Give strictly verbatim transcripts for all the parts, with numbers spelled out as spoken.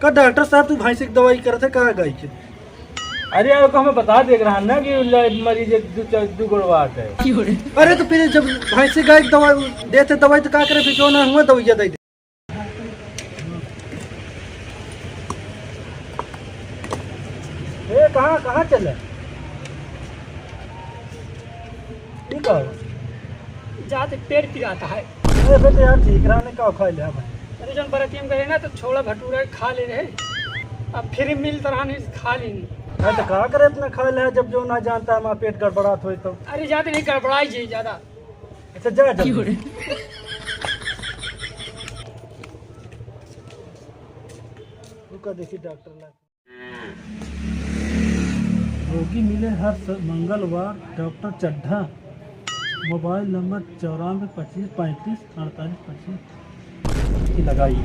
का डॉक्टर साहब, तू भैंसी के दवाई करत है, का गाय के? अरे यार, ओका हमें बता देख रहा ना कि ल-, मरीज एक दू, चार, दू गोड़वा है। अरे तो फिर जब भैंसी गाय के दवाई देते दवाई तो का करे, फिर जो ना हुआ दवाइया दे दे। ए, कहाँ, कहाँ चले? ठीक है। जाते पेट पिराता है। अरे बेटे यार, ठीक रहा ने, का खा लिया भाई? अरे जौन बरतिया में गए ना तो छोला भटूरा खा ले रहे, अब फिर मिल तरह नहीं खा लेंगे। अरे तो का करे इतना खा ले, जब जो ना जानता हमारा पेट गड़बड़ात होए तो। अरे जाते नहीं, गड़बड़ाई जी ज्यादा। अच्छा जा, जा। रुका, देखी डॉक्टर ला। रोगी मिले हर स-, मंगलवार डॉक्टर चड्ढा, मोबाइल नंबर चौरानवे पच्चीस पैंतीस अड़तालीस पच्चीस की लगाई।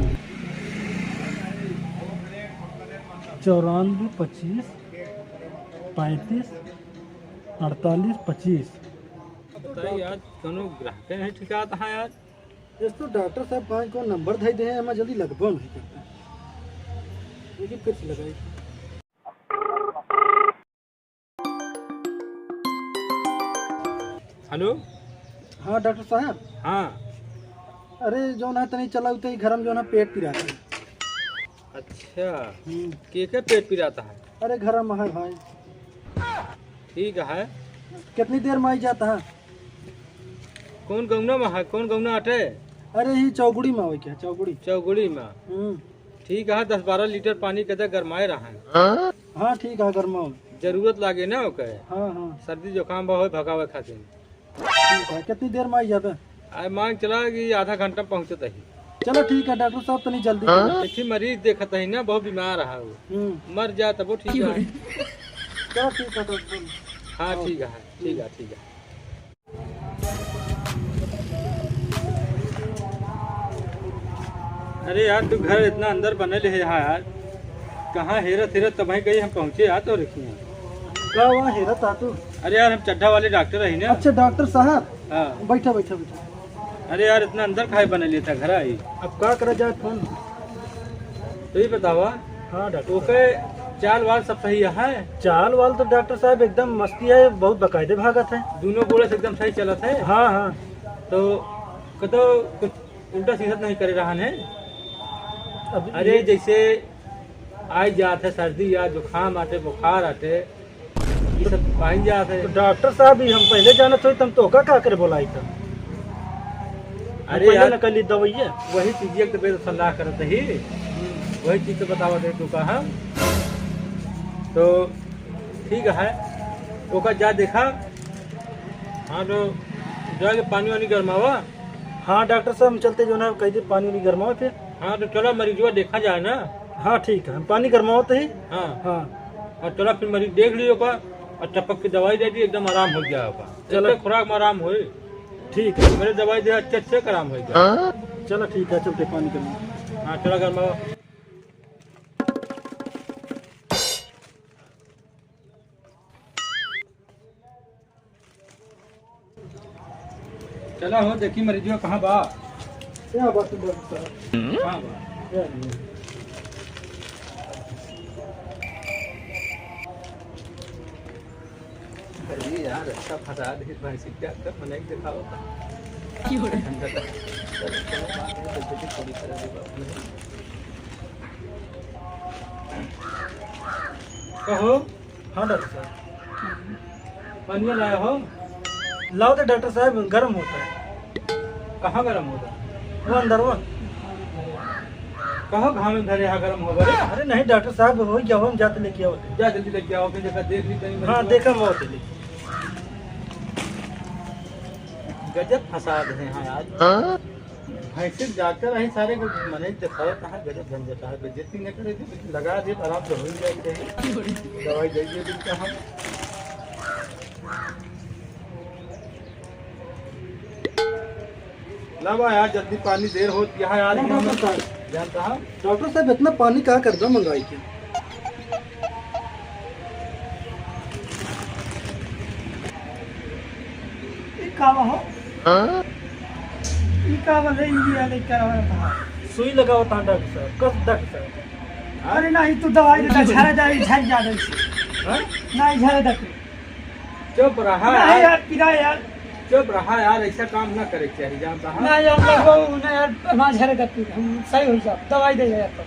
चौरानवे पच्चीस पैंतीस अड़तालीस पच्चीस। बताइए यार, कोनो ग्राहक नहीं ठिकात है यार। इस तो डॉक्टर साहब पाँच को नंबर धई दे हैं, हमें जल्दी लगबो नहीं करता। देखिए फिर से लगाई। हेलो। हाँ डॉक्टर साहब। हाँ। अरे जो ना तनी चला उते ही घर में जो ना पेट पिरात है। अच्छा। हम्म। के के पेट पिरात है? अरे घर में है भाई। ठीक है। कितनी देर में आई जाता है? कौन गौना में है? कौन गौना अटे? अरे ही चौगुड़ी में आवे क्या? चौगुड़ी। चौगुड़ी में। हम्म। ठीक है, दस बारह लीटर पानी कदे गरमाए रहा है। हाँ ठीक है, गरमाओ। जरूरत लागे ना ओके। हाँ हाँ। सर्दी जुकाम बा होए भगावे खातिर। ठीक है, कितनी देर में आई जाता? आए मांग चला कि आधा घंटा में पहुँचत ही। चलो ठीक है डॉक्टर साहब, तनी जल्दी करो। एक ही मरीज देखत ही ना, बहुत बीमार है वो। हम्म। मर जाए तबो ठीक है। चलो ठीक है डॉक्टर साहब। हाँ ठीक है, ठीक है, ठीक है। अरे यार, तू घर इतना अंदर बनल है यहाँ यार, कहाँ हेरत हेरत तबही गई हम पहुँचे यार तो रखिए। का वहाँ हेरत आ तू? अरे यार, हम चड्ढा वाले डॉक्टर है ना। अच्छा डॉक्टर साहब। हाँ। बैठा बैठा बैठा। अरे यार, इतना अंदर काहे बनल है घर आई? अब का करा जाए फोन? तो ये बतावा। हाँ डॉक्टर ओके साहब। चाल वाल सब सही है? चाल वाल तो डॉक्टर साहब एकदम मस्ती है, बहुत बकायदे भागत है। दोनों गोड़े से एकदम सही चलत है? हाँ हाँ। तो कतो कुछ उल्टा सीधा तो नहीं करे रहा है? अभी अरे ये जैसे आई जात है सर्दी या जुकाम आटे बुखार आटे, ये सब पाइन जात है। तो डॉक्टर साहब, ई हम पहिले जानत होई, त हम तोहका का करे बोलाई त? हम अरे पहिले यार, न कली दवइया। वही चीज एक तो पहले सलाह करत ही, वही चीज तो बतावत है तू कहा। तो ठीक है, ओका जा देखा। हाँ, तो जाके पानी वानी गरमावा। हाँ डॉक्टर साहब, हम चलते जो ना कह दे पानी वानी गरमावा फिर। हाँ, तो चला मरीजवा देखा जाए ना। हाँ ठीक है, हम पानी गरमावत ही। हाँ। हाँ। और चला फिर मरीज देख लियो का, और टपक के दवाई दे दी, एकदम आराम हो गया होगा। चलो। इतने खुराक में आराम होई। ठीक है। मेरे दवाई दे अच्छे अच्छे आराम हो गया। चलो ठीक है, चलते पानी गरमावा। हाँ, चला गरमावा। चला हो, देखी मरीजवा कहाँ बा? यहाँ बा, डॉक्टर साहब। कहाँ बा? यहाँ, यहाँ। अरे यार, अच्छा फंसा दे, भैंसी के डॉक्टर मने के दिखाओ। क्यों रे? चलो, चलो, बात है, जल्दी थोड़ी करा दे बाप ने। कहो। हाँ डॉक्टर साहब। पानी लाया हो? लाओ तो डॉक्टर साहब, गर्म होता है। कहाँ गर्म होता है? वो अंदर वो। कहाँ घाम में धरे यहाँ गर्म होगा रे? अरे नहीं डॉक्टर साहब, हो गया हो, हम जाते लेके आओ। जा जल्दी लेके आओ, फिर देखा, देख ली कहीं हाँ, मरीज। देखा मौत है, लेकिन गजब फसाद है यहाँ आज। हाँ? भैंसी के डॉक्टर है, सारे को मने दिखाओ, कहाँ गजब झंझट है, बेइज्जती न करे, लगा दे, आराम से हो ही जाए, दवाई दे दे, बिल्कुल हम। ला बा यार, जल्दी पानी, देर होत यहाँ यार, नहीं, डॉक्टर साहब। जानता है? डॉक्टर साहब, इतना पानी का कर दो मंगाई के? ई का बा हो? हाँ? ई का बा ले, ई दिया ले, क्या बा था? सुई लगाओ था डॉक्टर साहब, कस डॉक्टर साहब। अरे नहीं, तू दवाई दे दे, झारे दे, झारे जा दे। हाँ? नहीं, झारे दे तू। चुप रहा नहीं यार। यार, पीरा यार। चुप रहा यार, ऐसा काम ना करे के चाहिए, जानता है? नहीं, हम लोग वो ना यार, ना झारे दे तू, हम सही हो जाओ, दवाई दे यार तो।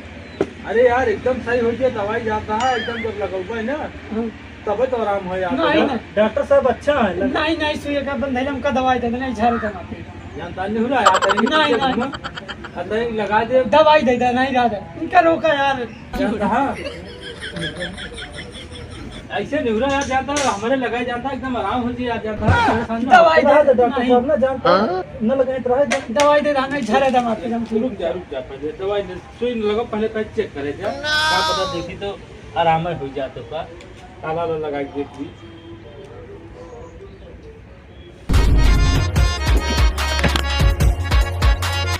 अरे यार, एकदम सही हो गया, दवाई जानता है, एकदम जब लगौबे ना, हाँ। तबे तो आराम हो यार। नहीं, नहीं। डॉक्टर साहब अच्छा है, लग- नहीं, नहीं, सुई का बंधेल हमका दवाई दे दे, नहीं झारे दे माते। जानता नहीं हो रहा यार, तनी नहीं, पीछे नहीं। घूमा, और तनी लगा दे। दवाई दे दे, नहीं रहा दे। इनका रोका यार। जानता है? ऐसे नहीं हो रहा यार, जानता है, हमारे लगाए जानता है, एकदम आराम हो जाए यार, जानता है, परेशान ना हो। दवाई दे दे, डॉक्टर नहीं। साहब ना जानता है, हाँ? न लगाए तो रहे दे। दवाई दे दे, नहीं झारे दे माते, हम रुक जा, रुक जा, पहले दवाई दे, सुई न लगा, पहले पहले चेक करे जा, क्या पता देखी तो आराम हो जाए तो का। ताला वाला लगा के देख ली।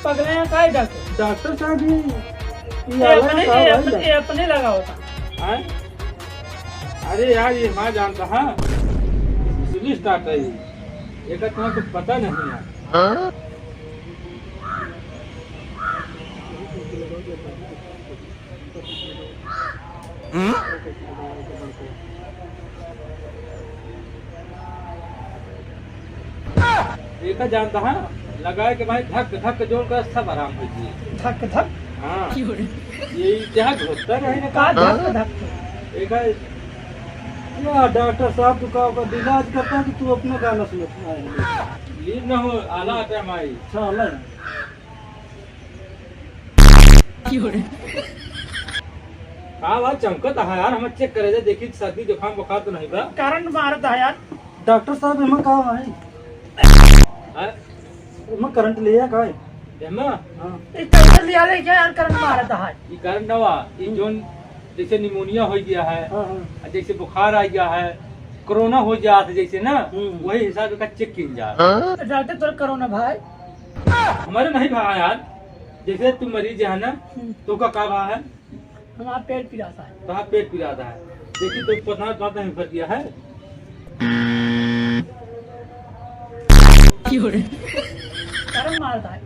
पगला है, का है डॉक्टर? डॉक्टर साहब, ये, ये ये आला अपने, का ये है अपने, भाई? ये अपने लगा होता। आय? अरे यार, ये हमारा जानता है, स्पेशलिस्ट डॉक्टर है ये। एका तुम्हें कुछ पता नहीं है। हाँ? हम्म? एका जानता है, लगाए के भाई धक धक जोर का सब आराम हो जाए। धक धक? हाँ। क्यों रे? ये जहाँ घुसता रहे ना का का? धक धक? एका या डॉक्टर साहब, तू का ओकर इलाज करता कि तू अपना गाना सुनत है? ये ना हो, आला आता है भाई। अच्छा, आला है। का बा, चमकत है यार, हम चेक करे दे, देखी सर्दी जुकाम बुखार तो नहीं बा। करंट मारत है यार। डॉक्टर साहब, एमा का है? हैं? एमा करंट लिया का है? एमा? हाँ। ई कैसे लिया ले क्या यार, करंट मारत है? ई करंट ना बा, ई हम्म। जोन जैसे निमोनिया हो गया है, हाँ, हाँ। आ जैसे बुखार आ गया है, कोरोना हो जात है जैसे ना, हम्म। वही हिसाब का चेक किन जात। तो डॉक्टर तोर कोरोना भाई? हमारे नहीं भा यार, जैसे तू मरीज है ना, हम्म। तो का, का भा है? हमारा पेट पिराता है। तो हाँ, पेट पिराता है। देखिए, तो पता, पता नहीं भर गया है। क्यों रे? करम मारता है।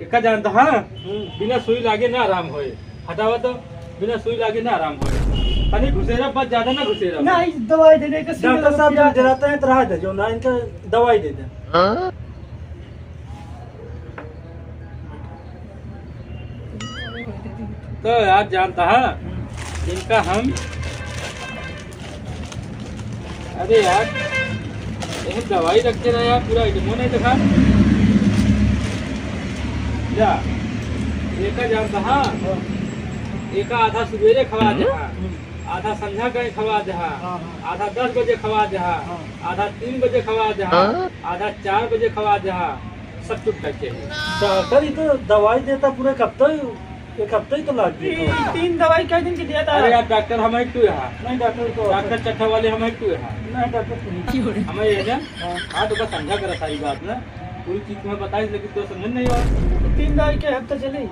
एका जानता, हाँ? हम्म। बिना सुई लागे ना आराम होए। हटावा तो, बिना सुई लागे ना आराम होए। तनी घुसेरा, बस ज्यादा ना घुसेरा। ना, इस दवाई देने का डॉक्टर साहब, पिराता है। जब जराते हैं तो रहा दे, जो ना इनका दवाई दे दे। हाँ? तो यार जानता है, इनका हम, अरे यार, ये दवाई रखे रहे यार, पूरा आइटमो नहीं दिखा। जा, एका जानता है, एका आधा सुबेरे खवा दे, हाँ। आधा संझा कहीं खवा दे, हाँ। हाँ, हाँ। आधा दस बजे खवा दे, हाँ। हाँ। आधा तीन बजे खवा दे, हाँ। हाँ। आधा चार बजे खवा दे, हाँ। सब चुप करके ही। डॉक्टर, ये तो दवाई देता पूरे एक हफ्ता ही, एक हफ्ता ही तो लग गया। तीन, तीन दवाई कई दिन की दिया था? अरे यार, डॉक्टर हम एक तो यहाँ। नहीं, डॉक्टर तो डॉक्टर चट्ठा वाले हम एक तो यहाँ। नहीं, डॉक्टर तो नहीं। हमें ये ना, हाँ। हाँ, तो बस समझा करा सारी बात ना। पूरी चीज तुम्हें बताई, लेकिन तो समझ नहीं हो। तीन दवाई के हफ्ता चली?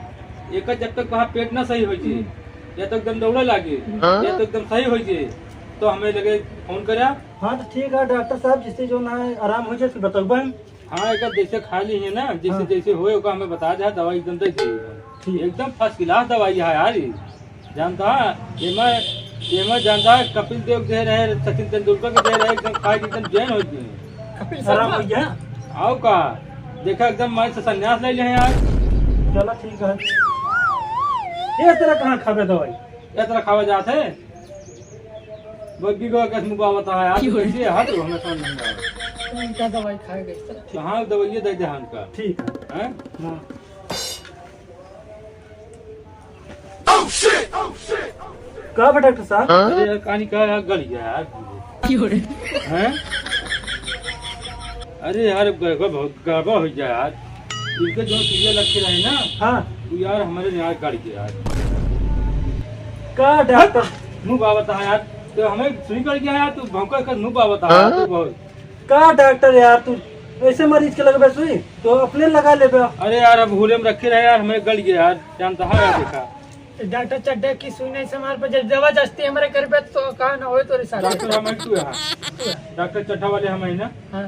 एक जब तक वहाँ पेट ना सही हो जी, हम्म। या तो एकदम दौड़े लागे, हाँ? या तो एकदम सही हो जाए, तो हमें लगे फोन करा। हाँ, तो ठीक है डॉक्टर साहब, जिससे जो ना आराम हो जाए, फिर बताऊबा हम। हाँ, एक जैसे खा ली है ना, जैसे, हाँ। जैसे होए, ओका हमें बता दे, दवाई एकदम दे दे। ठीक। एकदम फर्स्ट क्लास दवाई है यार, ये जानता है, ये मैं, ये मैं जानता है, कपिल देव दे रहे, सचिन तेंदुलकर के दे रहे, एकदम खा के एकदम जैन हो गए। कपिल आराम शर्मा। हो गया? आओ का, देखा एकदम मैं से संन्यास ले ले हैं यार। चलो ठीक है। ये तरह कहाँ खाबे दवाई? ये तरह खावा जात है? बग्गी को कस मुबावत है यार, क्यों? कैसे है तो हमें समझ नहीं आ रहा। उनका दवाई खाए गए। तो हाँ, दवाइये दे दे हमका। ठीक है। हैं? हाँ। का बा डॉक्टर साहब? अरे यार, कानी का यार, गल गया यार। क्यों रे? हैं? अरे यार, गड़बड़ बहुत गड़बड़ हो गया यार। इनके जो चीजें लग के रहे ना, हाँ। वो यार हमारे यहाँ गड़ गया यार। का डॉक्टर? मुँह बाबा था यार, तो हमें सुई गड़ गया यार, तू भौंका कर मुँह बाबा था यार, तू बहुत। का डॉक्टर यार, तू ऐसे मरीज के लगबे सुई? तो अपने लगा लेबे। अरे यार, अब हुरे में रखे रहे यार, हमें गल गया यार, जानता है यार, देखा। डॉक्टर चड्ढे की सुई नहीं समार पे, जब जबरदस्ती हमारे कर पे तो का ना होए तोरे साथ। डॉक्टर हम एक तू है। डॉक्टर चड्ढा वाले हम है ना? हाँ।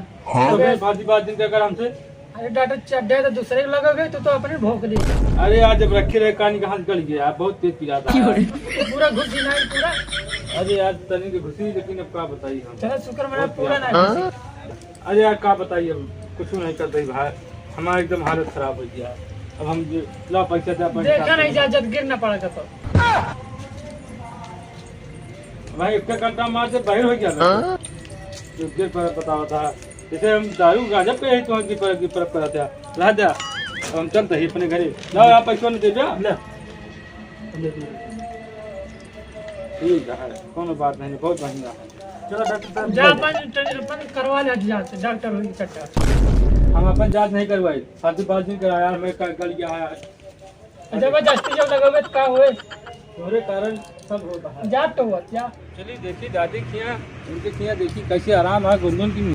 तो फिर भाजी बात दिन का कर हमसे। अरे डॉक्टर, चड्ढे तो दूसरे के लगे गए, तू तो अपने भोंक दे। अरे यार, जब रखे रहे कानी का हाथ गल गया, बहुत तेज पिरात है। पूरा घुस ही नहीं पूरा। अरे यार, तनी के घुसी, लेकिन अब का बताई हम। चलो, शुक्र मना बहुत पूरा पिरात ना है। घुसी। अरे यार, का बताई, अब कुछ नहीं करते भाई, हमारा एकदम हालत खराब हो गया। अब हम जो, ला पैसा दे, पैसा देखा नहीं जा, जब गिर ना पड़ा था तो। भाई, एक घंटा मार से बाहर हो गया था। हाँ? तो गिर पर बतावा था, जैसे हम दारू गांजा पे ही तो गिर पर, गिर पर, पर था। ला दे, अब हम चलते ही अपने घरे। लाओ, आप पैसा नहीं दे दे। ले। ठीक है, कोनो बात नहीं, बहुत बढ़िया है। चलो डॉक्टर साहब, जा अपन, अपन करवा ले जांच, डॉक्टर होई चक्कर। हम अपन जांच नहीं करवाई, शादी बात नहीं कराया, हमें कर, कर गया है। जबरदस्ती जब लगावे तो का होए? तोरे कारण सब होता है। जा तो हुआ क्या? चलिए देखी दादी किया, उनके किया देखी कैसे आराम है गुनगुन की।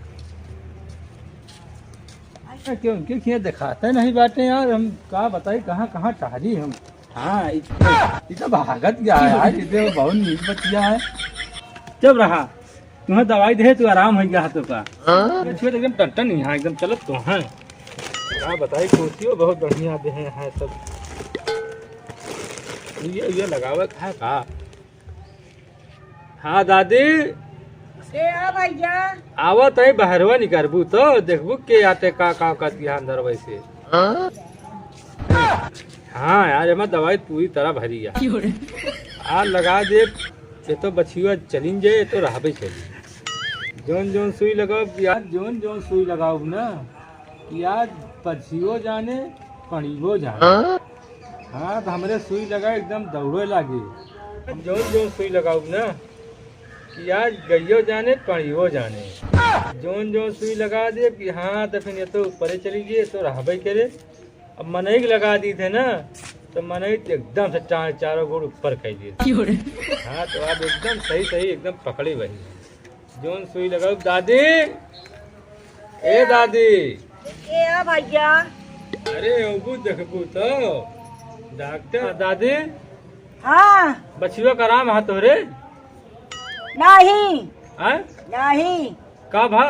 ऐसा क्यों उनके किया दिखाते नहीं बाटे यार, हम का बताई कहाँ कहाँ टहरी हम। हाँ, इ-, इ तो भागत गया है यार, इधर बहुत नीक बचिया है। चुप रहा, तुम्हें दवाई दे, तू आराम हो गया है तो का? हाँ? ये छुए तो एकदम टन टन ही है, एकदम चलत तो है। का बताई, कुर्सियों बहुत बढ़िया दे हैं सब। ये, ये लगावत है का? हाँ दादी। ए, आ भैया। आवत है बहरवा निकरबू तो देखबू के आते का, का, का दिया अंदर वैसे। हाँ? हाँ यार, एमा दवाई पूरी तरह भरी है। आ लगा दे, ये तो बछिया चलिन जाए, ये तो रहबे चली। जौन जौन सुई लगाओ यार, जौन जौन सुई लगाओ ना, कि आज पछियो जाने, पड़ियो जाने। हाँ? हाँ, तो हमरे सुई लगा एकदम दौड़े लागे। हम जौन जौन सुई लगाउब ना, कि आज गइयो जाने, पड़ियो जाने। जौन जौन सुई लगा दे कि हाँ, तो फिर ये तो ऊपरे चली गई, ये तो रहबे करे। अब मनई के लगा दी थे ना, तो मनई तो एकदम से चा-, चारों गोड़ ऊपर कर दिए। हाँ, तो अब एकदम सही सही एकदम पकड़े वही। जौन सुई लगाओ दादी, ए दादी। ए आ भैया। अरे ओबू देखबू तो डॉक्टर। दादी। हाँ। बछिया का आराम है तोरे? नहीं। हैं? नहीं। का भा?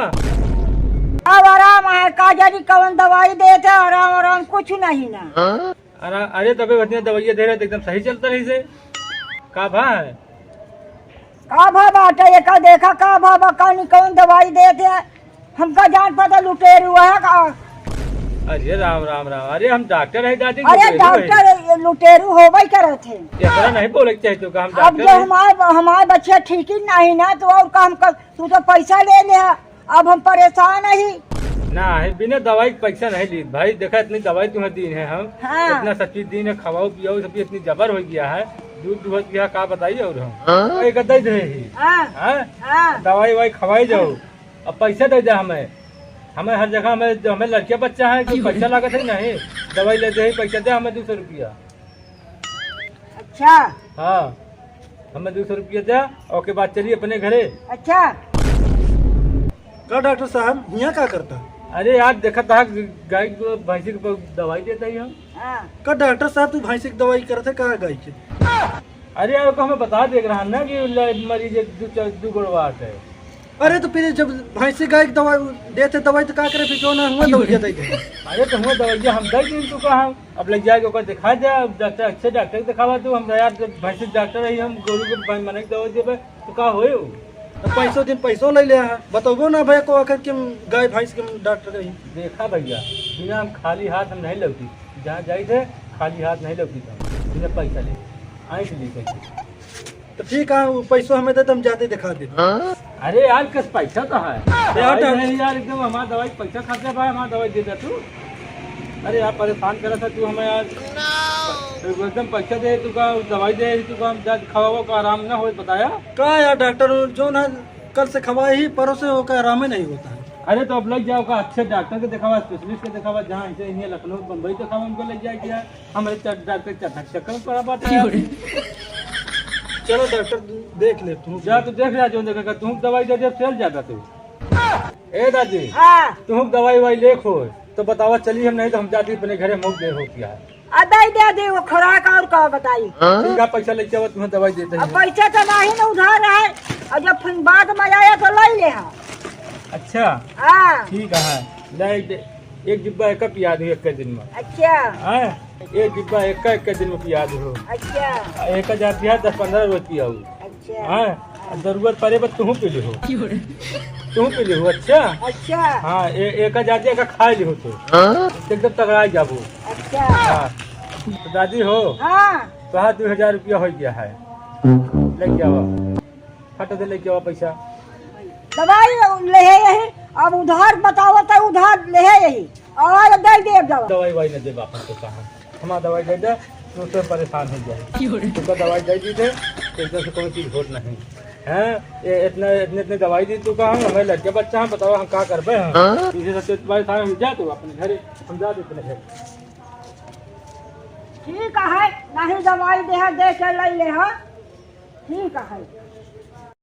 अब आराम है, का जानी कौन दवाई देते, आराम आराम कुछ नहीं ना। अरे, अरे, तबे बतिया दवाइया दे रहे, तो एकदम सही चलता रही से। का भा है? का भा बाटे, एका देखा, का भा बा, कौन, कौन दवाई देत है? हमका जान पता लुटेरू है का? अरे राम, राम, राम। अरे, हम डॉक्टर है दादी, अरे लुटेरू है। डॉक्टर, ये लुटेरू होबे करत है। एकरा नहीं बोले के चाहिए तो का हम अब डॉक्टर जो है। हमार, हमार बच्चा ठीक ही नहीं ना, तो और का हम कर, तू तो पैसा ले ले, अब हम परेशान ही। ना, है, बिना दवाई के पैसा नहीं ली भाई। देखा, इतनी दवाई तुम्हें दी है हम, हाँ। इतना सब चीज दी है, खवाओ पियाओ, सब चीज इतनी जबर हो गया है, दूध दुहत गया, का बताइए। और हम हाँ? एक दे दे ही। हाँ। हाँ? हाँ। दवाई वाई खवाई जाओ, अब पैसा दे दे हमें। हमें हर जगह हमें, हमें लड़किया बच्चा है, कोई पैसा लागत है नहीं, दवाई ले दे ही, पैसा दे हमें दो सौ रुपया। अच्छा। हाँ, हमें दो सौ रुपया दे, ओके बाद चलिए अपने घरे। अच्छा। का डॉक्टर साहब, हियाँ का करता? अरे यार, देखा था गाय को, भैंसी को दवाई देता ही हम। हाँ। का डॉक्टर साहब, तू भैंसी की दवाई करत है, का गाय के? अरे यार, ओका हमें बता दे रहा ना कि ल-, मरीज एक दू च-, दू गोड़वा है। अरे तो फिर जब भैंसी गाय की दवाई देते दवाई तो का करे, फिर क्यों ना हुआ दवाई देते? अरे तो हुआ दवाई हम दे दिन तू कहा, अब ले जाके ओकर दिखा दे, अब डॉक्टर, अच्छे डॉक्टर के दिखावा तू, हम यार जब भैंसी के डॉक्टर रही, हम गोरू के भाई मने के दवाई देबे तो का होए हो? तो पैसो दिन पैसो ले ले है, बतौबो ना भैया को आखिर कि हम गाय भैंस के डॉक्टर रही। देखा भैया, बिना हम खाली हाथ हम नहीं लौटी, जहाँ जाई थे खाली हाथ नहीं लौटी था, बिना पैसा ले, आई के लिए कैसे? तो ठीक है, वो पैसो हमें दे, तो हम जाते दिखा दे। अरे यार, कस पैसा तो है। यार, दवाई तो नहीं यार, एकदम हमारा दवाई पैसा खर्चा बा, हमारा दवाई दे दे तू। अरे यार, परेशान करत है तू हमें यार। तो एकदम पैसा दे तू का, दवाई दे तू का, हम जा खवाओ का आराम ना होए, बताया? का यार डॉक्टर, जो ना कल से खवाए ही, परों से ओका आराम ही नहीं होता है। अरे तो अब लग जाओ का अच्छे डॉक्टर के दिखावा, स्पेशलिस्ट के दिखावा, जहाँ ऐसे इन्हें लखनऊ बम्बई दिखावा, उनको लग जाए कि यार हमारे चक-, डॉक्टर चक-, चक्कर में पड़ा बात है यार। चलो डॉक्टर, देख ले तू। जा तो देख ले, जो देखेगा, तू दवाई दे दे, चल जाता तू। ए दादी, हाँ। तू दवाई वाई ले खो, तो बतावा चली हम, नहीं तो हम जाती अपने घरे मुँह दे हो क्या। आ, दे दे दे, वो खुराक और का बताई। हाँ? ठीक है, पैसा लेके आवा, तुम्हें दवाई देते अब हैं। पैसा तो नहीं ना उधार है, और जब फिर बाद में आया तो ले ले हाँ। अच्छा। हाँ। ठीक है, ले दे। एक डिब्बा एक पिया दू एक दिन में। अच्छा। हाँ, एक डिब्बा एक, एक दिन में पिया दू। अच्छा। एक हजार दिया, दस पन्द्रह रोज पियाऊ। अच्छा। हाँ, जरूरत पड़े बस तू पी लिहो। तू पी लिहो। अच्छा। अच्छा। हाँ, ए-, एक हजार दिया का खा लिहो तो। हाँ? एकदम तगड़ा जाबो। अच्छा। हाँ। तो दादी हो। हाँ। तो हाँ, दो हजार रुपया हो गया है। लेके आवा। फट से लेके आवा पैसा। दवाई ले है यही, अब उधार बताओ तो उधार ले है यही, और दे दे दवा। दवाई वाई न दे बापन तो कहा, हमारा दवाई दे दे, तू तो परेशान हो जाए। तू तो दवाई दे दी थे, तो इधर से कोई चीज होत नहीं। हैं? ये इतने, इतने, इतने दवाई दी तू कहा, हमें लड़के बच्चा हम बताओ हम का करबे हैं? हाँ? इसे सबसे परेशान हो जा तू अपने घरे, हम जा दे अपने घर। ठीक है, नहीं दवाई दे है, दे के ले ले है। ठीक है।